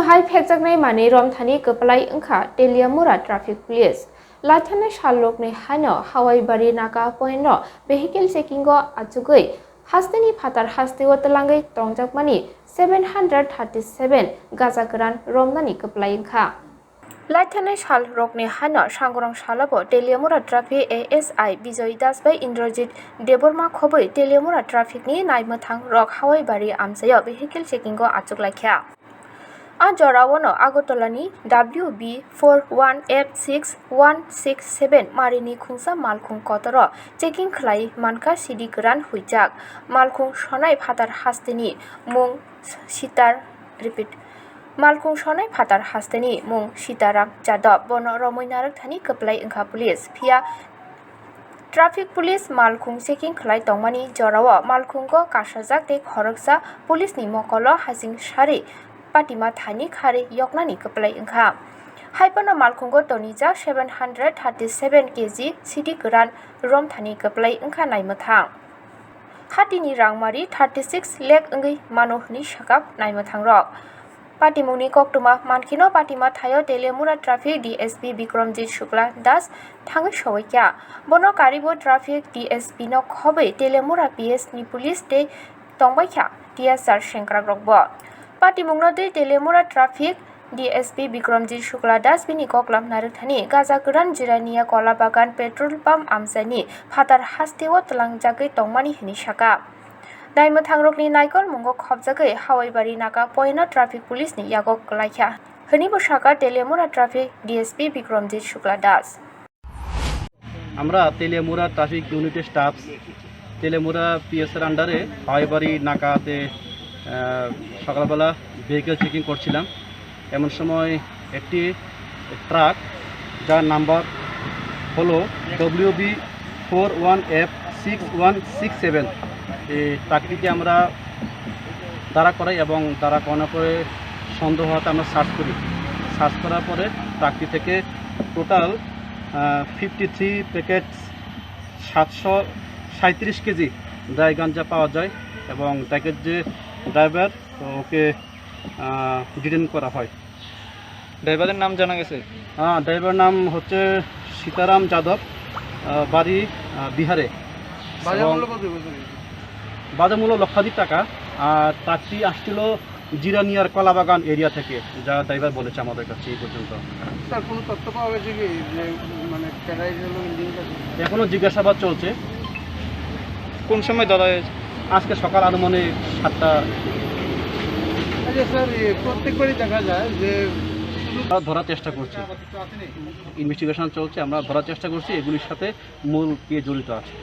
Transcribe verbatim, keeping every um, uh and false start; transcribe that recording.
Hai phekjaknai manwi romthani kwplai wngkha Teliamura Traffic Police. Laithani salrokni haino Hawai Bari Naka point-o vehicle checking-o achugwi hasteni phatar hasteo twlangwi tongjakmani seven hundred thirty seven gaja kwran romnani kwplai wngkha. Laithani salrokni haino sangurang salobo Teliamura Traffic A S I Bijoy Das bai Indrajit Debbarma khobwi Teliamura traffic-ni naimwthang rok Hawai Bari amchaio vehicle checking-o achuklaikha. A jorao no Agartala ni W B four one F six one six seven marini khungsa malkhung kotoro checking khlai mankha C D kwran huijak. Malkhung sonai phatar hasteni mung Sitar, repeat, malkhung sonai phatar hasteni mung Sitaram Jadab, bono romwi narwkthani kwplai wngkha police. Phiya Traffic Police malkhung checking khlai tongmani jorao malkhungo kasajak tei khoroksa police ni mokolo hasing sari patima thani khari yoknani kwplai wngkha. Haiphano malkhungo tonijak seven hundred thirty seven K G C D kwran romthani kwplai wngkha naimwthang. Hatini rangmari thirty six lakh wngwi mano hwnwi sakha naimwthangrok. Patimungni koktwma mankheno patima thaio Teliamura Traffic D S P Bikramjit Shukla Das thangwi sowaikha. Bono karibo Traffic D S P no khobwi Teliamura P S ni police tei tongbaikha T S R sengkrakrokbo. Patimungno twi Teliamura Traffic D S P Bikramjit Shukla Das bini koklam narwkthani gaja kwran Jirania Kola Bagan petrol pump amchaini phatar hasteo twlangjagwi tongmani hwnwi sakha. Naimwthangrokni naikolmungo khopjagwi Hawai Bari Naka point-o traffic police-ni yago kwlaikha hwnwibo sakha Teliamura traffic D S P Bikramjit Shukla Das. আমরা তেলিয়ামুড়া ট্রাফিক ইউনিটের স্টাফস তেলিয়ামুড়া পিএসআর আন্ডারে হাওয়াইবাড়ি নাকাতে আহ, সকালবেলা vehicle checking করছিলাম। এমন সময় একটি ট্রাক, যার নাম্বার হলো W B four one F six one six seven, এই ট্রাকটিকে আমরা দাঁড়া করাই এবং দাঁড়া করানোর পরে সন্দেহ হওয়াতে আমরা সার্চ করি। সার্চ করার পরে ট্রাকটি থেকে টোটাল ফিফটি থ্রি প্যাকেট সাতশো সাঁইত্রিশ কেজি ড্রাই গাঞ্জা পাওয়া যায় এবং ট্রাকের যে ড্রাইভার, তো ওকে ডিটেন করা হয়। ড্রাইভারের নাম জানা গেছে? হ্যাঁ, ড্রাইভারের নাম হচ্ছে সীতারাম যাদব, আহ, বাড়ি আহ, বিহারে। বাজার এবং মূল্য কত হয়েছে? বাজার মূল্য লক্ষাধিক টাকা। আর ট্রাকটি আসছিল জিরানিয়ার কলাবাগান এরিয়া থেকে, যা ড্রাইভার বলেছে আমাদের কাছে এই পর্যন্ত। স্যার, কোনো তথ্য পাওয়া গেছে কি যে, মানে, কেডা হিসেবে লিঙ্ক আছে? এখনো জিজ্ঞাসাবাদ চলছে। কোন সময় ধরা হয়েছে? আজকে সকাল আনুমানিক সাতটা। আচ্ছা স্যার, এ, প্রত্যেকবারই দেখা যায় যে আমরা ধরার চেষ্টা করছি, ইনভেস্টিগেশন চলছে, আমরা ধরার চেষ্টা করছি এগুলির সাথে মূল কে জড়িত আছে।